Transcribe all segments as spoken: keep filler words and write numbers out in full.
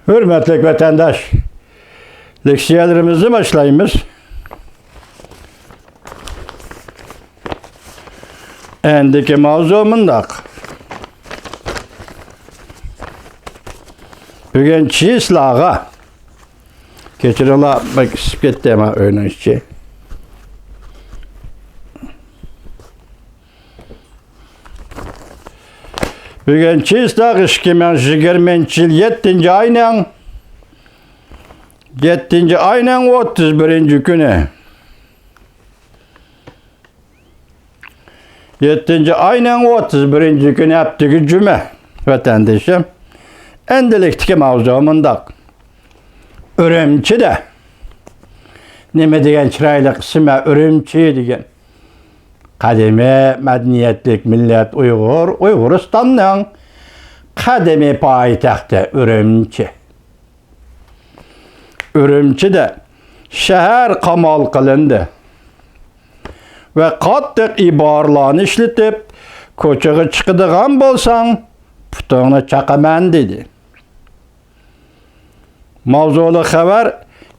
ھۆرمەتلىك ۋەتەنداش، لېكسىيەلىرىمىزنى باشلايمىز. ئەندىكى ماۋزۇ مۇنداق. بۈگۈن چىسلاغا. كەچۈرۈڭلار، بەك ئىسسىپ كەتتى ئەمما ئۆينىڭ ئىچى. بۈگۈن چىسلاغ ئىككى مىڭ يىگىرمىنچى يىل يەتتىنچى ئاينىڭ، يەتتىنچى ئاينىڭ ئوتتۇز بىرىنچى كۈنى. يەتتىنچى ئاينىڭ ئوتتۇز بىرىنچى كۈنى، ھەپتىگە جۈمە، ۋەتەندىشىم. ئەندىلىكتىكى ماۋزۇ مۇنداق. ئۈرۈمچىدە. نېمە دېگەن چىرايلىق ئىسىم-ە، ئۈرۈمچى دېگەن. قەدىمىي مەدەنىيەتلىك مىللەت ئۇيغۇر، ئۇيغۇرىستاننىڭ قەدىمىي پايتەختى ئۈرۈمچى. ئۈرۈمچىدە شەھەر قامال قىلىندى ۋە قاتتىق ئىبارىلەرنى ئىشلىتىپ، كوچىغا چىقىدىغان بولساڭ، پۇتۇڭنى چاقىمەن، دېدى. ماۋزۇلۇق خەۋەر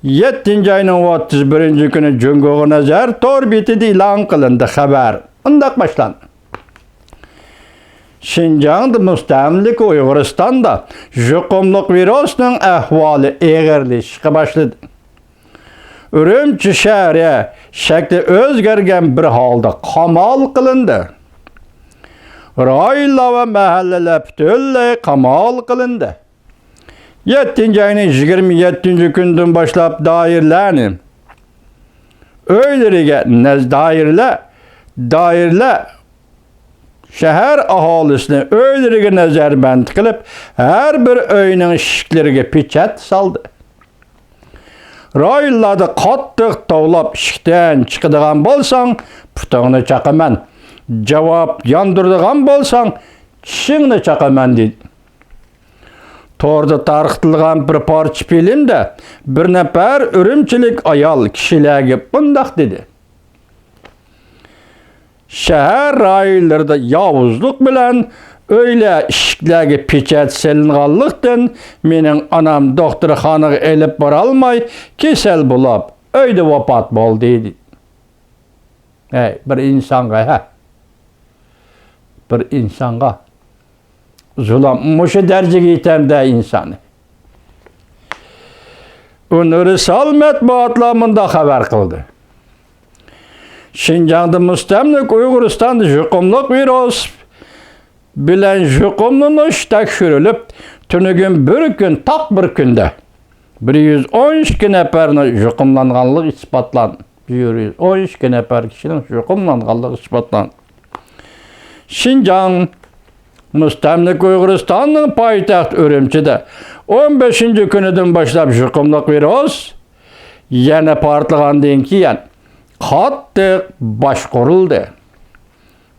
يەتتىنچى ئاينىڭ ئوتتۇز بىرىنچى كۈنى جۇڭگوغا نەزەر تور بېتىدە ئېلان قىلىندى. خەۋەر مۇنداق باشلاندى. شىنجاڭدا، مۇستەملىكە ئۇيغۇرىستاندا يۇقۇملۇق ۋىرۇسنىڭ ئەھۋالى ئېغىرلىشىشقا باشلىدى. ئۈرۈمچى شەھىرى شەكلى ئۆزگەرگەن بىر ھالدا قامال قىلىندى. رايونلار ۋە مەھەللىلەر پۈتۈنلەي قامال قىلىندى. يەتتىنچى ئاينىڭ يىگىرمە يەتتىنچى كۈنىدىن باشلاپ دائىرىلەرنى، ئۆيلىرىگە نەز-، دائىرىلەر، دائىرىلەر شەھەر ئاھالىسىنى ئۆيلىرىگە نەزەربەند قىلىپ، ھەر بىر ئۆينىڭ ئىشىكلىرىگە پېچەت سالدى. رايونلاردا قاتتىق توۋلاپ، ئىشىكتىن چىقىدىغان بولساڭ، پۇتۇڭنى چاقىمەن. جاۋاب ياندۇرىدىغان بولساڭ، چىشىڭنى چاقىمەن، دېدى. توردا تارقىتىلغان بىر پارچە فىلىمدە بىر نەپەر ئۈرۈمچىلىك ئايال كىشىلەرگە مۇنداق دېدى: شەھەر رايونلىرىدا ياۋۇزلۇق بىلەن ئۆيلەر ئىشىكلەرگە پېچەت سېلىنغانلىقتىن، مېنىڭ ئانام دوختۇرخانىغا ئېلىپ بارالماي، كېسەل بولاپ، ئۆيدە ۋاپات بولدى، دېدى. ھەي، بىر ئىنسانغا، ھە؟ بىر ئىنسانغا زۇلۇم مۇشۇ دەرىجىگە يېتەمدۇ ئىنسان؟ ئۇنىۋېرسال مەتبۇئاتلار مۇنداق خەۋەر قىلدى. شىنجاڭدا، مۇستەملىكە ئۇيغۇرىستاندا يۇقۇملۇق ۋىرۇس بىلەن يۇقۇملىنىش تەكشۈرۈلۈپ، تۈنۈگۈن بىر كۈن، تاق بىر كۈندە بىر يۈز ئون ئىككى نەپەرنىڭ يۇقۇملانغانلىقى ئىسپاتلاندى. بىر يۈز ئون ئىككى نەپەر كىشىنىڭ يۇقۇملانغانلىقى ئىسپاتلاندى. شىنجاڭ، مۇستەملىكە ئۇيغۇرىستاننىڭ پايتەختى ئۈرۈمچىدە ئون بەشىنچى كۈنىدىن باشلاپ يۇقۇملۇق ۋىرۇس يەنە پارتلىغاندىن كېيىن قاتتىق باشقۇرۇلدى.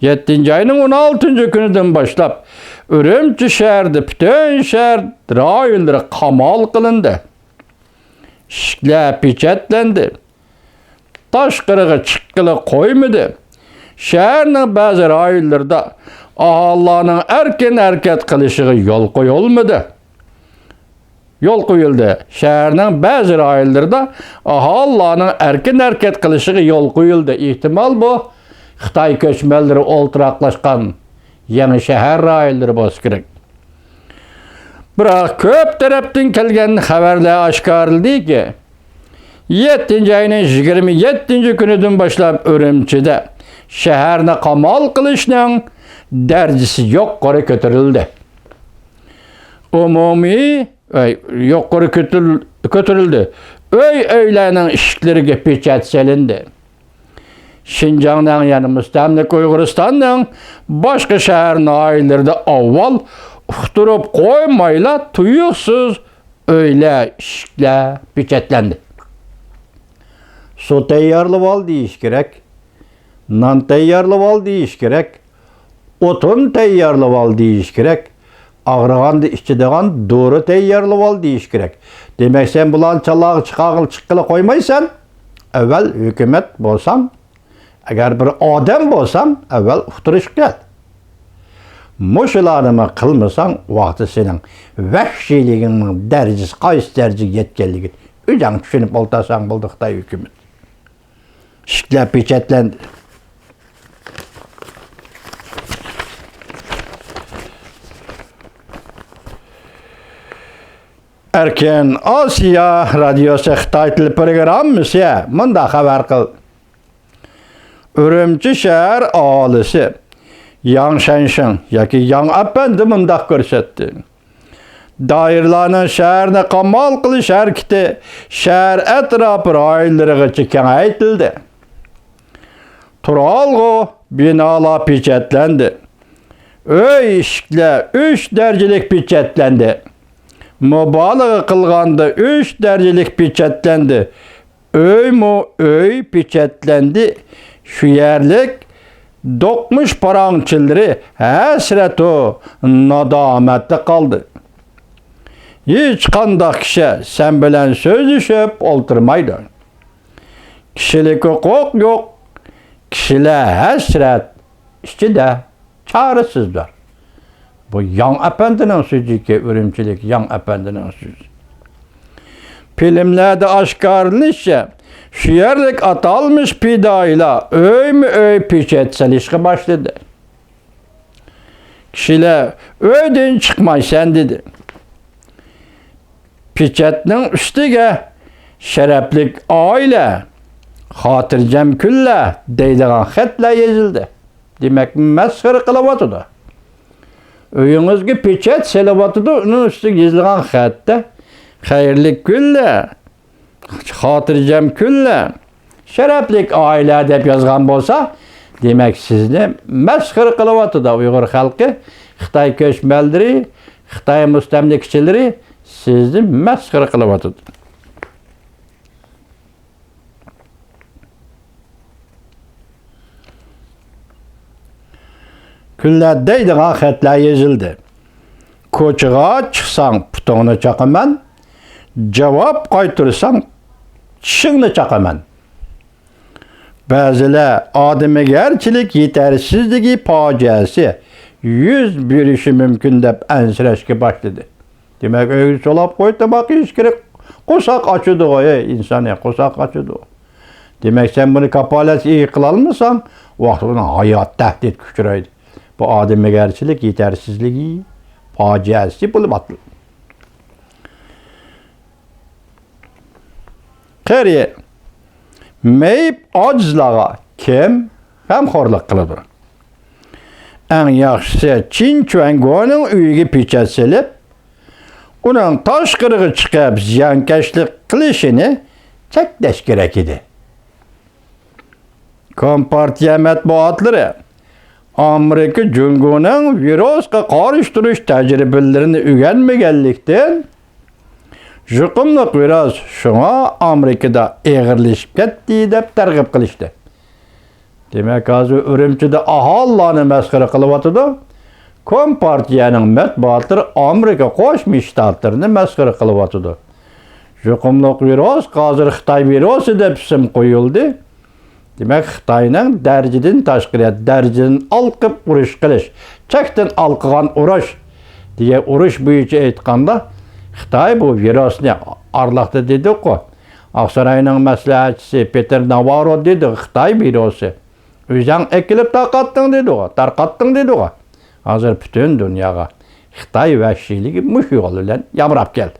يەتتىنچى ئاينىڭ ئون ئالتىنچى كۈنىدىن باشلاپ ئۈرۈمچى شەھىرىدە پۈتۈن شەھەر رايونلىرى قامال قىلىندى. ئىشىكلەر پېچەتلەندى. تاشقىرىغا چىققىلى قويمىدى. شەھەرنىڭ بەزى رايونلىرىدا ئاھالىلەرنىڭ ئەركىن ھەرىكەت قىلىشىغا يول قويۇلمىدى. يول قويۇلدى. شەھەرنىڭ بەزى رايونلىرىدا ئاھالىلەرنىڭ ئەركىن ھەرىكەت قىلىشىغا يول قويۇلدى. ئېھتىمال، بۇ خىتاي كۆچمەنلىرى ئولتۇراقلاشقان يېڭى شەھەر رايونلىرى بولسا كېرەك. بىراق، كۆپ تەرەپتىن كەلگەن خەۋەرلەر ئاشكارىلىدىكى، يەتتىنچى ئاينىڭ يىگىرمە يەتتىنچى كۈنىدىن باشلاپ ئۈرۈمچىدە شەھەرنى قامال قىلىشنىڭ دەرىجىسى يۇقىرى كۆتۈرۈلدى. ئومۇمىي، ئەي، يۇقىرى كۆتۈرۈل-، كۆتۈرۈلدى. ئۆي-ئۆيلەرنىڭ ئىشىكلىرىگە پېچەت سېلىندى. شىنجاڭنىڭ، يەنى مۇستەملىكە ئۇيغۇرىستاننىڭ باشقا شەھەر، ناھىيەلىرىدە ئاۋۋال ئۇقتۇرۇپ قويمايلا تۇيۇقسىز ئۆيلەر، ئىشىكلەر پېچەتلەندى. سۇ تەييارلىۋال دېيىش كېرەك، نان تەييارلىۋال دېيىش كېرەك، ئوتۇن تەييارلىۋال دېيىش كېرەك، ئاغرىغاندا ئىچىدىغان دورا تەييارلىۋال دېيىش كېرەك. دېمەك، سەن بۇلارنى چالاغا چىقارغىلى، چىققىلى قويمايسەن. ئەۋۋەل ھۆكۈمەت بولساڭ، ئەگەر بىر ئادەم بولساڭ، ئەۋۋەل ئۇقتۇرۇشقا كەل. مۇشۇلارنىمۇ قىلمىساڭ، ۋاقتى سېنىڭ ۋەھشىيلىكىڭنىڭ دەرىجىسى قايسى دەرىجىگە يەتكەنلىكىنى ئۆزۈڭ چۈشىنىپ ئولتۇرساڭ بولدى، خىتاي ھۆكۈمىتى. ئىشىكلەر پېچەتلەندى. ئەركىن ئاسىيا رادىيوسى خىتاي تىل پروگراممىسى مۇنداق خەۋەر قىلدى. ئۈرۈمچى شەھەر ئاھالىسى ياڭ شەنشىڭ ياكى ياڭ ئەپەندى مۇنداق كۆرسەتتى. دائىرىلەرنىڭ شەھەرنى قامال قىلىش ھەرىكىتى شەھەر ئەتراپى رايونلىرىغىچە كېڭەيتىلدى. تۇرالغۇ بىنالار پېچەتلەندى. ئۆي ئىشىكلەر ئۈچ دەرىجىلىك پېچەتلەندى. مۇبالىغە قىلغاندا ئۈچ دەرىجىلىك پېچەتلەندى. ئۆيمۇ ئۆي پېچەتلەندى. شۇ يەرلىك دوقمۇش پاراڭچىلىرى ھەسرەتۇ نادامەتتە قالدى. ھېچقانداق كىشى سەن بىلەن سۆزلىشىپ ئولتۇرمايدۇ. كىشىلىك ھوقۇق يوق. كىشىلەر ھەسرەت ئىچىدە، چارىسىزدۇر. بۇ ياڭ ئەپەندىنىڭ سۆزىكى، ئۈرۈمچىلىك ياڭ ئەپەندىنىڭ سۆزى. فىلىملەردە ئاشكارىلىنىشىچە، شۇ يەرلىك ئاتالمىش پىدائىيلار ئۆيمۇ ئۆي پېچەت سېلىشقا باشلىدى. كىشىلەر ئۆيدىن چىقمايسەن دېدى. پېچەتنىڭ ئۈستىگە شەرەپلىك ئائىلە، خاتىرجەم كۈنلەر دەيدىغان خەتلەر يېزىلدى. دېمەك، مەسخىرە قىلىۋاتىدۇ. ئۆيىڭىزگە پېچەت سېلىۋاتىدۇ، ئۇنىڭ ئۈستىگە يېزىلغان خەتتە خەيرلىك كۈنلەر، خاتىرجەم كۈنلەر، شەرەپلىك ئائىلە دەپ يازغان بولسا، دېمەك، سىزنى مەسخىرە قىلىۋاتىدۇ. ئۇيغۇر خەلقى، خىتاي كۆچمەنلىرى، خىتاي مۇستەملىكىچىلىرى سىزنى مەسخىرە قىلىۋاتىدۇ. كۈنلەر دەيدىغان خەتلەر يېزىلدى. كوچىغا چىقساڭ پۇتۇڭنى چاقىمەن، جاۋاب قايتۇرساڭ چىشىڭنى چاقىمەن. بەزىلەر ئادىمىگەرچىلىك يېتەرسىزلىكى پاجىئەسى يۈز بېرىشى مۇمكىن دەپ ئەنسىرەشكە باشلىدى. دېمەك، ئۆيگە سولاپ قوي، تاماق يېيىش كېرەك. قورساق ئاچىدىغۇ، ئەي ئىنسان، ئەي، قورساق ئاچىدۇ. دېمەك، سەن بۇنى كاپالەتكە ئىگە قىلالمىساڭ، ۋاقتىدا ھايات تەھدىتكە ئۇچرايدۇ. بۇ ئادىمىگەرچىلىك يېتەرسىزلىكى پاجىئەسى بولۇپ ئاتىلىدۇ. قېرى، مېيىپ ئاجىزلارغا كىم غەمخورلۇق قىلىدۇ؟ ئەڭ ياخشىسى چىن چۈەنگونىڭ ئۆيىگە پېچەت سېلىپ، ئۇنىڭ تاشقىرىغا چىقىپ زىيانكەشلىك قىلىشىنى چەكلەش كېرەك ئىدى. كومپارتىيە مەتبۇئاتلىرى ئامېرىكا جۇڭگونىڭ ۋىرۇسقا قارشى تۇرۇش تەجرىبىلىرىنى ئۆگەنمىگەنلىكتىن، يۇقۇملۇق ۋىرۇس شۇڭا ئامېرىكىدا ئېغىرلىشىپ كەتتى دەپ تەرغىب قىلىشتى. دېمەك، ھازىر ئۈرۈمچىدە ئاھالىلەرنى مەسخىرە قىلىۋاتىدۇ. كومپارتىيەنىڭ مەتبۇئاتلىرى ئامېرىكا قوشما شتاتلىرىنى مەسخىرە قىلىۋاتىدۇ. يۇقۇملۇق ۋىرۇسقا ھازىر خىتاي ۋىرۇسى دەپ ئىسىم قويۇلدى. دېمەك، خىتاينىڭ دەرىجىدىن تاشقىرى، دەرىجىدىن ئالقىپ ئۇرۇش قىلىش، چەكتىن ئالقىغان ئۇرۇش دېگەن ئۇرۇش بويىچە ئېيتقاندا، خىتاي بۇ ۋىرۇسنى ئارىلاقتا دېدۇققۇ. ئاقساراينىڭ مەسلىھەتچىسى پېتېر ناۋاررو دېدى، خىتاي ۋىرۇسى. ئۆزەڭ ئەكېلىپ تارقاتتىڭ دېدىغۇ، تارقاتتىڭ دېدىغۇ. ھازىر پۈتۈن دۇنياغا خىتاي ۋەھشىيلىكى مۇشۇ يول بىلەن يامراپ كەلدى.